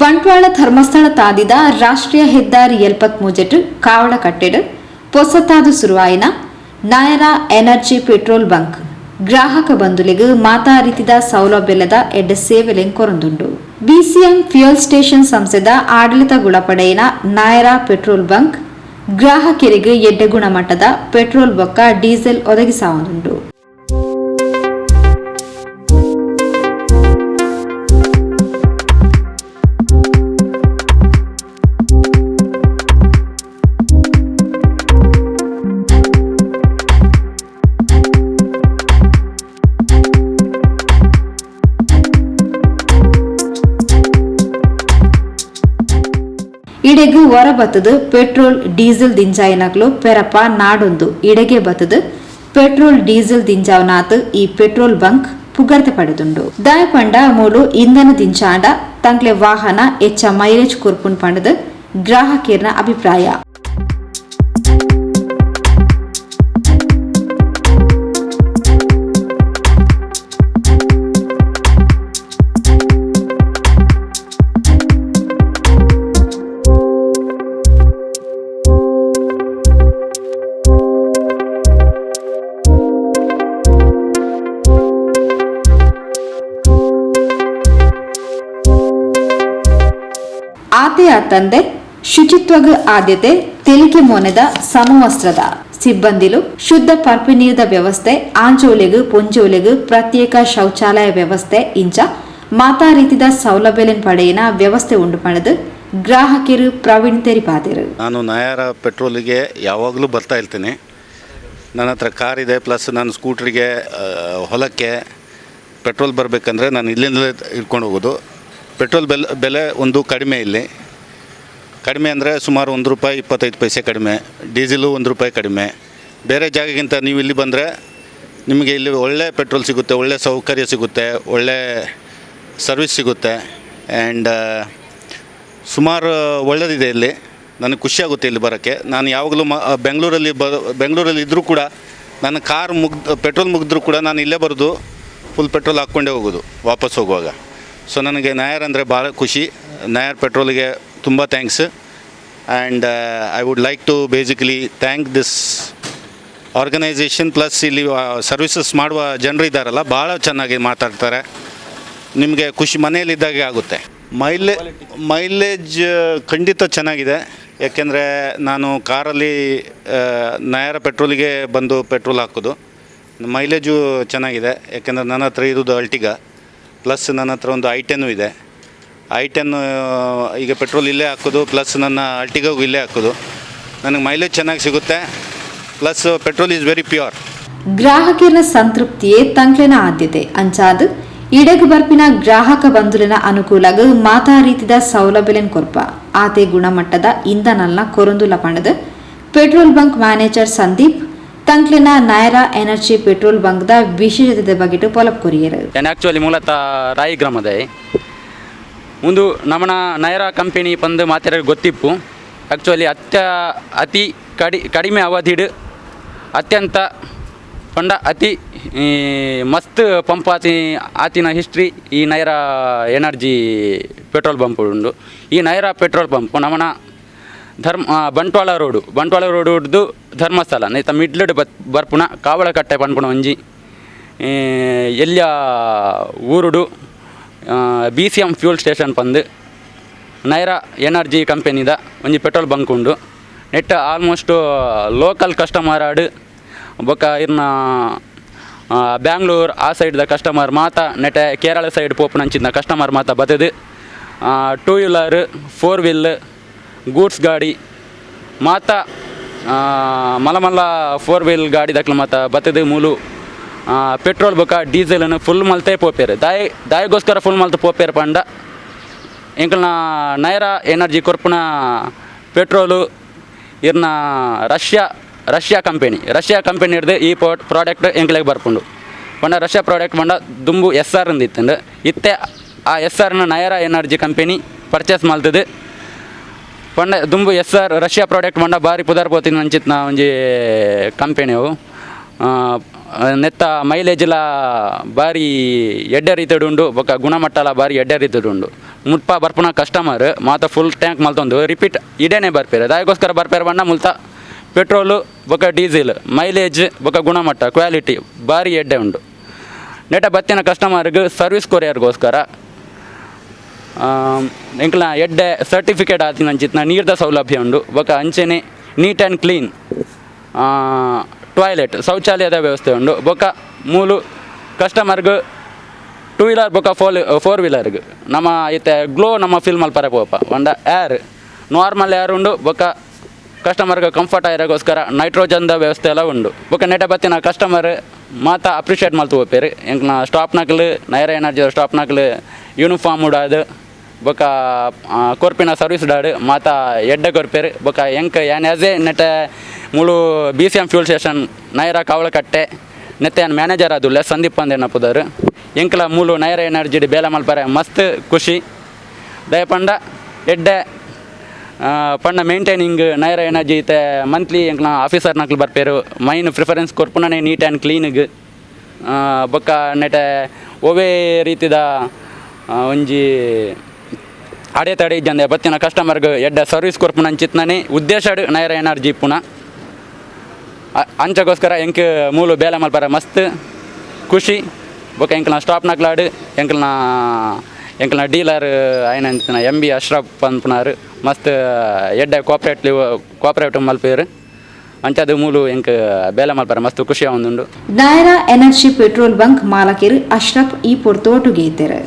Bantwal Dharmasthala ತಾದಿದ ರಾಷ್ಟ್ರೀಯ ಹೆದ್ದಾರಿ 73 ಕಾವಳ ಕಟ್ಟೆಡ್ ಪೊಸತಾದು ಸುರುವಾಯಿನ ನಾಯರ energy petrol bunk ಗ್ರಾಹಕ ಬಂಧುಲೆಗ್ ಮಾತಾ ರೀತಿದ ಸೌಲಭ್ಯದ ಎಡ್ಡೆ ಸೇವೆಲೆನ್ ಕೊರೊಂದುಂಡು. BCM fuel station ಸಂಸ್ಥೆದ ಆಡಳಿತ ಗುಣಪಡೆಯಿನ ನಾಯರ ಪೆಟ್ರೋಲ್ ಬಂಕ್ ಗ್ರಾಹಕರಿಗೆ ಎಡ್ಡೆ ಗುಣಮಟ್ಟದ ಪೆಟ್ರೋಲ್ ಬೊಕ್ಕ ಡೀಸೆಲ್ ಒದಗಿಸಾವುಂಡು. ಇಡೆಗ್ ಹೊರ ಬತ್ತದು ಪೆಟ್ರೋಲ್ ಡೀಸೆಲ್ ದಿಂಜಾಯಿನಕ್ಲು ಪೆರಪ ನಾಡೊಂದು ಇಡೆಗೆ ಬತ್ತದು ಪೆಟ್ರೋಲ್ ಡೀಸೆಲ್ ದಿಂಜಾವನಾತ್ ಈ ಪೆಟ್ರೋಲ್ ಬಂಕ್ ಪುಗರ್ತೆ ಪಡೆದುಂಡು. ದಾಯಪಂಡ ಮೂಲು ಇಂಧನ ದಿಂಚಾಂಡ ತಂಕ್ಲೆ ವಾಹನ ಎಚ್ಚ ಮೈಲೇಜ್ ಕೊರ್ಪುನ್ ಪಂಡದು ಗ್ರಾಹಕರ್ನ ಅಭಿಪ್ರಾಯ. ಆತೆಯ ತಂದೆ ಶುಚಿತ್ವಗ್ ಆದ್ಯತೆ, ತೆಲಿಕೆ ಮೋನೆದ ಸಮವಸ್ತ್ರದ ಸಿಬ್ಬಂದಿಲು, ಶುದ್ಧ ಪರ್ಪಿ ನೀರದ ವ್ಯವಸ್ಥೆ, ಆಂಜೋಲೆಗ್ ಪೊಂಜೋಲೆಗ್ ಪ್ರತ್ಯೇಕ ಶೌಚಾಲಯ ವ್ಯವಸ್ಥೆ ಇಂಚ ಮಾತಾ ರೀತಿದ ಸೌಲಭ್ಯಲೆನ್ ಪಡೆಯಿನ ವ್ಯವಸ್ಥೆ ಉಂಡು ಪಂಡದು ಗ್ರಾಹಕರು ಪ್ರವೀಣ್ ತೆರಿಪಾದರು. ನಾನು ನಯಾರ ಪೆಟ್ರೋಲಿಗೆ ಯಾವಾಗಲೂ ಬರ್ತಾ ಇರ್ತೀನಿ. ನನ್ನ ಹತ್ರ ಕಾರ್ ಇದೆ, ಪ್ಲಸ್ ನಾನು ಸ್ಕೂಟ್ರಿಗೆ ಹೊಲಕ್ಕೆ ಪೆಟ್ರೋಲ್ ಬರಬೇಕಂದ್ರೆ ನಾನು ಇಲ್ಲಿಂದಲೇ ಇಟ್ಕೊಂಡು ಹೋಗೋದು. ಪೆಟ್ರೋಲ್ ಬೆಲೆ ಒಂದು ಕಡಿಮೆ ಇಲ್ಲಿ. ಕಡಿಮೆ ಅಂದರೆ ಸುಮಾರು 1 ರೂಪಾಯಿ 25 ಪೈಸೆ ಕಡಿಮೆ, ಡೀಸೆಲು 1 ರೂಪಾಯಿ ಕಡಿಮೆ. ಬೇರೆ ಜಾಗಕ್ಕಿಂತ ನೀವು ಇಲ್ಲಿ ಬಂದರೆ ನಿಮಗೆ ಇಲ್ಲಿ ಒಳ್ಳೆ ಪೆಟ್ರೋಲ್ ಸಿಗುತ್ತೆ, ಒಳ್ಳೆ ಸೌಕರ್ಯ ಸಿಗುತ್ತೆ, ಒಳ್ಳೆ ಸರ್ವಿಸ್ ಸಿಗುತ್ತೆ ಆ್ಯಂಡ್ ಸುಮಾರು ಒಳ್ಳೆಯದಿದೆ ಇಲ್ಲಿ. ನನಗೆ ಖುಷಿಯಾಗುತ್ತೆ ಇಲ್ಲಿ ಬರೋಕ್ಕೆ. ನಾನು ಯಾವಾಗಲೂ ಬೆಂಗಳೂರಲ್ಲಿ ಇದ್ದರೂ ಕೂಡ ನನ್ನ ಕಾರ್ ಪೆಟ್ರೋಲ್ ಮುಗಿದ್ರೂ ಕೂಡ ನಾನು ಇಲ್ಲೇ ಬರೋದು, ಫುಲ್ ಪೆಟ್ರೋಲ್ ಹಾಕ್ಕೊಂಡೇ ಹೋಗೋದು ವಾಪಸ್ ಹೋಗುವಾಗ. ಸೊ ನನಗೆ ನಾಯರ್ ಅಂದರೆ ಭಾಳ ಖುಷಿ. ನಾಯರ್ ಪೆಟ್ರೋಲಿಗೆ ತುಂಬ thanks. And I would like to basically thank this organisation. Plus ಇಲ್ಲಿ ಸರ್ವಿಸಸ್ ಮಾಡುವ ಜನರು ಇದ್ದಾರಲ್ಲ, ಭಾಳ ಚೆನ್ನಾಗಿ ಮಾತಾಡ್ತಾರೆ. ನಿಮಗೆ ಖುಷಿ ಮನೆಯಲ್ಲಿದ್ದಾಗೆ ಆಗುತ್ತೆ. ಮೈಲೇಜ್ ಖಂಡಿತ ಚೆನ್ನಾಗಿದೆ. ಯಾಕೆಂದರೆ ನಾನು ಕಾರಲ್ಲಿ ನಯಾರ ಪೆಟ್ರೋಲಿಗೆ ಬಂದು ಪೆಟ್ರೋಲ್ ಹಾಕೋದು. ಮೈಲೇಜು ಚೆನ್ನಾಗಿದೆ. ಯಾಕೆಂದರೆ ನನ್ನ ಹತ್ರ ಇರೋದು ಅಲ್ಟಿಗ, ಪ್ಲಸ್ ನನ್ನ ಹತ್ರ ಒಂದು i10 ಇದೆ. i10 ಈಗ ಪೆಟ್ರೋಲ್ ಇಲ್ಲೇ ಹಾಕೋದು, ಪ್ಲಸ್ ನನ್ನ ಅಲ್ಟಿಗಾಗೂ ಇಲ್ಲೇ ಹಾಕೋದು. ನನಗೆ ಮೈಲೇಜ್ ಚೆನ್ನಾಗಿ ಸಿಗುತ್ತೆ, plus petrol is very pure. ಗ್ರಾಹಕರ ಸಂತೃಪ್ತಿಯೇ ತಂಕ್ಲೆನ ಆದ್ಯತೆ ಅಂಚಾದ್ ಇಡಗ್ ಬರ್ಪಿನ ಗ್ರಾಹಕ ಬಂಧುಲೆನ ಅನುಕೂಲಗ್ ಮಾತಾ ರೀತಿದ ಸೌಲಭ್ಯಲೆನ್ ಕೊರ್ಪ ಆತೆ ಗುಣಮಟ್ಟದ ಇಂಧನಲ್ನ ಕೊರೊಂದುಲ ಪಂಡದು petrol bunk manager Sandeep ತಂಕ್ಲೆನ ನಾಯರ energy petrol ಬಂಕ್ದ ವಿಶೇಷತೆ ಬಗೆಟ್ ಪೊಲಬು ಕೊರಿಯರು. ನಾನು ಆ್ಯಕ್ಚುಲಿ ಮೂಲತಃ ರಾಯಿ ಗ್ರಾಮದ. ಒಂದು ನಮನ ನಯರ ಕಂಪೆನಿ ಪಂದು ಮಾತೆರ ಗೊತ್ತಿಪ್ಪು. ಆ್ಯಕ್ಚುಲಿ ಅತಿ ಕಡಿಮೆ ಅವಧಿಡ್ ಅತ್ಯಂತ ಪಂಡ ಅತಿ ಈ ಮಸ್ತ್ ಪಂಪ್ ಆತಿನ ಹಿಸ್ಟ್ರಿ ಈ ನೈರಾ energy petrol pump ಉಂಡು. ಈ ನೈರಾ ಪೆಟ್ರೋಲ್ ಪಂಪ್ ನಮನ ಧರ್ಮ ಬಂಟ್ವಾಳ ರೋಡು, ಬಂಟ್ವಾಳ ರೋಡು ಹಿಡ್ದು ಧರ್ಮಸ್ಥಳ ನೇತ ಮಿಡ್ಲಡ್ ಬರ್ಪುನ ಕಾವಳಕಟ್ಟೆ ಪನ್ಪುನ ಒಂಜಿ ಎಲ್ಯ ಊರುಡು BCM fuel station ಪಂದು Naira energy ಕಂಪೆನಿದ ಒಂಜಿ ಪೆಟ್ರೋಲ್ ಬಂಕ್ ಉಂಡು. ನೆಟ್ almost local customer ಆಡ್ ಬೊಕ್ಕ ಇರ್ನ ಬ್ಯಾಂಗ್ಳೂರ್ ಆ ಸೈಡ್ದ ಕಸ್ಟಮರ್ ಮಾತ, ನೆಟೆ ಕೇರಳ ಸೈಡ್ ಪೋಪುನಂಚಿನ ಕಸ್ಟಮರ್ ಮಾತ ಬತ್ತದು two wheeler, four wheel, goods ಗಾಡಿ ಮಾತ, ಮಲ್ಲ ಮಲ್ಲ ಫೋರ್ ವೀಲ್ ಗಾಡಿ ದಕ್ಲು ಮಾತ ಬತ್ತದು ಮೂಲು ಪೆಟ್ರೋಲ್ ಬೊಕ್ಕ ಡೀಸೆಲನ್ನು ಫುಲ್ ಮಲ್ತೇ ಪೋಪೇರು. ದಾಯಿಗೋಸ್ಕರ ಫುಲ್ ಮಲ್ತ್ ಪೋಪೇರು ಪಂಡ ಎಂಕಲ್ನ ನೈರಾ ಎನರ್ಜಿ ಕೊರ್ಪುನ ಪೆಟ್ರೋಲು ಇರ್ನ Russia Russia company, Russia company ಹಿಡ್ದು ಈ ಪ್ರಾಡಕ್ಟ್ ಎಂಕ್ಲೆಗ್ ಬರ್ಪುಂಡು. ಪಂಡ ರಷ್ಯಾ ಪ್ರಾಡಕ್ಟ್ ಪಂಡ ದುಂಬು ಎಸ್ ಆರ್ ಇತ್ತಂಡು. ಇತ್ತೆ ಆ ಎಸ್ ಆರ್ನ ನಯರಾ energy company purchase ಮಲ್ತದು. ಪಂಡ ದುಂಬು S R Russia product ಪಂಡ ಬಾರಿ ಪುದರ್ ಪೋತಿನ ಅಂಚಿತ್ನ ಒಂಜಿ ಕಂಪೆನಿ ಅವು. ನೆತ್ತ ಮೈಲೇಜ್ಲ ಬಾರಿ ಎಡ್ಡೆ ರೀತಿಡ್ ಉಂಡು, ಬೊಕ್ಕ ಗುಣಮಟ್ಟಲ ಬಾರಿ ಎಡ್ಡೆ ರೀತಿಡ್ ಉಂಡು. ಮುಲ್ಪ ಬರ್ಪುನ ಕಸ್ಟಮರ್ ಮಾತ ಫುಲ್ ಟ್ಯಾಂಕ್ ಮಲ್ತೊಂದು ರಿಪೀಟ್ ಇಡೇನೆ ಬರ್ಪೆರ್. ದಾಯೆಗೋಸ್ಕರ ಬರ್ಪೆರ್ ಪಂಡ ಮುಲ್ತ ಪೆಟ್ರೋಲು ಬೊಕ ಡೀಸೆಲ್ ಮೈಲೇಜ್ ಬೊಕ ಗುಣಮಟ್ಟ, ಕ್ವಾಲಿಟಿ ಬಾರಿ ಎಡ್ಡೆ ಉಂಡು. ನೆಟ ಬತ್ತಿನ ಕಸ್ಟಮರ್ಗ್ ಸರ್ವಿಸ್ ಕೊರಿಯರ್ಗೋಸ್ಕರ ಎಂಕ್ಲ ಎಡ್ಡೆ ಸರ್ಟಿಫಿಕೇಟ್ ಆತಿನಂಚಿತ್ತಿನ ನೀರ್ದ ಸೌಲಭ್ಯ ಉಂಡು. ಬೊಕ ಅಂಚೆನೆ ನೀಟ್ ಆ್ಯಂಡ್ ಕ್ಲೀನ್ ಟಾಯ್ಲೆಟ್, ಶೌಚಾಲಯದ ವ್ಯವಸ್ಥೆ ಉಂಡು. ಬೊಕ ಮೂಲು ಕಸ್ಟಮರ್ಗ್ ಟೂ ವೀಲರ್ ಬೊಕ ಫೋರ್ ವೀಲರ್ಗ್ ನಮ್ಮ ಇತ್ತೆ ಗ್ಲೋ ನಮ್ಮ ಫಿಲ್ ಮಲ್ಪರೆ ಪೋಪ ಪಂಡ ಏರ್, ನಾರ್ಮಲ್ ಏರ್ ಉಂಡು. ಬೊಕ ಕಸ್ಟಮರ್ಗ್ ಕಂಫರ್ಟ್ ಆಯರೆಗೋಸ್ಕರ ನೈಟ್ರೋಜನ್ದ ವ್ಯವಸ್ಥೆ ಎಲ್ಲ ಉಂಡು. ಬೊಕ ನೆಟ ಬತ್ತಿನ ಕಸ್ಟಮರ್ ಮಾತ ಅಪ್ರಿಷಿಯೇಟ್ ಮಲ್ತು ಪೋಪೆರ್. ಎಂಕ್ನ ಸ್ಟಾಪ್ನಕ್ಲು, ನೈರಾ ಎನರ್ಜಿ ಸ್ಟಾಪ್ನಕ್ಲು ಯೂನಿಫಾರ್ಮ್ ಉಡಾದ್ ಬೊಕ ಕೊರ್ಪಿನ ಸರ್ವಿಸ್ ಡಾಡ್ ಮಾತ ಎಡ್ಡೆ ಕೊರ್ಪೆರ್. ಬೊಕ ಎಂಕ್ ಯಾನ್ ಆಸ್ ಎ ನೆಟೆ ಮೂಲು BCM fuel station Naira Kavalakatte ನೆತ್ತೆ ಯಾನ್ ಮ್ಯಾನೇಜರ್ ಆದುಲ್ಲೆ, ಸಂದೀಪ್ ಪಂದ್ ಪುದರ್. ಎಂಕ್ಲ ಮೂಲು ನೈರಾ ಎನರ್ಜಿಡ್ ಬೇಲೆ ಮಲ್ಪರೆ ಮಸ್ತ್ ಖುಷಿ. ದಯಪಂಡ ಎಡ್ಡೆ ಪಂಡ ಮೇಂಟೈನಿಂಗ್ ನೈರಾ ಎನರ್ಜಿ. ಇತ್ತೆ ಮಂತ್ಲಿ ಎಂಕ್ಲ ಆಫೀಸರ್ ನಕ್ಲು ಬರ್ಪೆರ್. ಮೈನ್ ಪ್ರಿಫರೆನ್ಸ್ ಕೊರ್ಪುನನೆ ನೀಟ್ ಆ್ಯಂಡ್ ಕ್ಲೀನ್ಗ್. ಬೊಕ್ಕ ನೆಟೆ ಒವ್ವೇ ರೀತಿದ ಒಂಜಿ ಅಡೆತಡೆ ಇಜ್ಜಂದೆ ಬತ್ತಿನ ಕಸ್ಟಮರ್ಗ್ ಎಡ್ಡೆ ಸರ್ವಿಸ್ ಕೊರ್ಪುನಂಚಿತ್ತನೇ ಉದ್ದೇಶಡ್ ನೈರಾ ಎನರ್ಜಿ ಇಪ್ಪುನ. ಅಂಚಗೋಸ್ಕರ ಎಂಕ್ ಮೂಲು ಬೇಲೆ ಮಲ್ಪರೆ ಮಸ್ತ್ ಖುಷಿ. ಬೊಕ ಎಂಕ್ಲ ಸ್ಟಾಪ್ನಕ್ಲಾಡ್, ಎಂಕ್ಲನ ಎಂಕ್ಲನ ಡೀಲರ್ ಆಯ್ನಂಚಿನ ಎಂ ಬಿ ಅಶ್ರಫ್ ಪನ್ಪುನಾರ್ ಮಸ್ತ್ ಎಡ್ಡೆ ಕೋಆಪ್ರೇಟಿವ್ ಕೋಆಪ್ರೇಟಿವ್ ಮಲ್ಪೆರ್. ಅಂಚಾದ್ ಮೂಲು ಎಂಕ್ ಬೇಲೆ ಮಲ್ಪರೆ ಮಸ್ತ್ ಖುಷಿ ಆವೊಂದುಂಡು. ನಾಯರಾ ಎನರ್ಜಿ ಪೆಟ್ರೋಲ್ ಬಂಕ್ ಮಾಲಕರು ಅಶ್ರಫ್ ಈ ಪೊರ್ತೋಟುಗೇತೆರ್.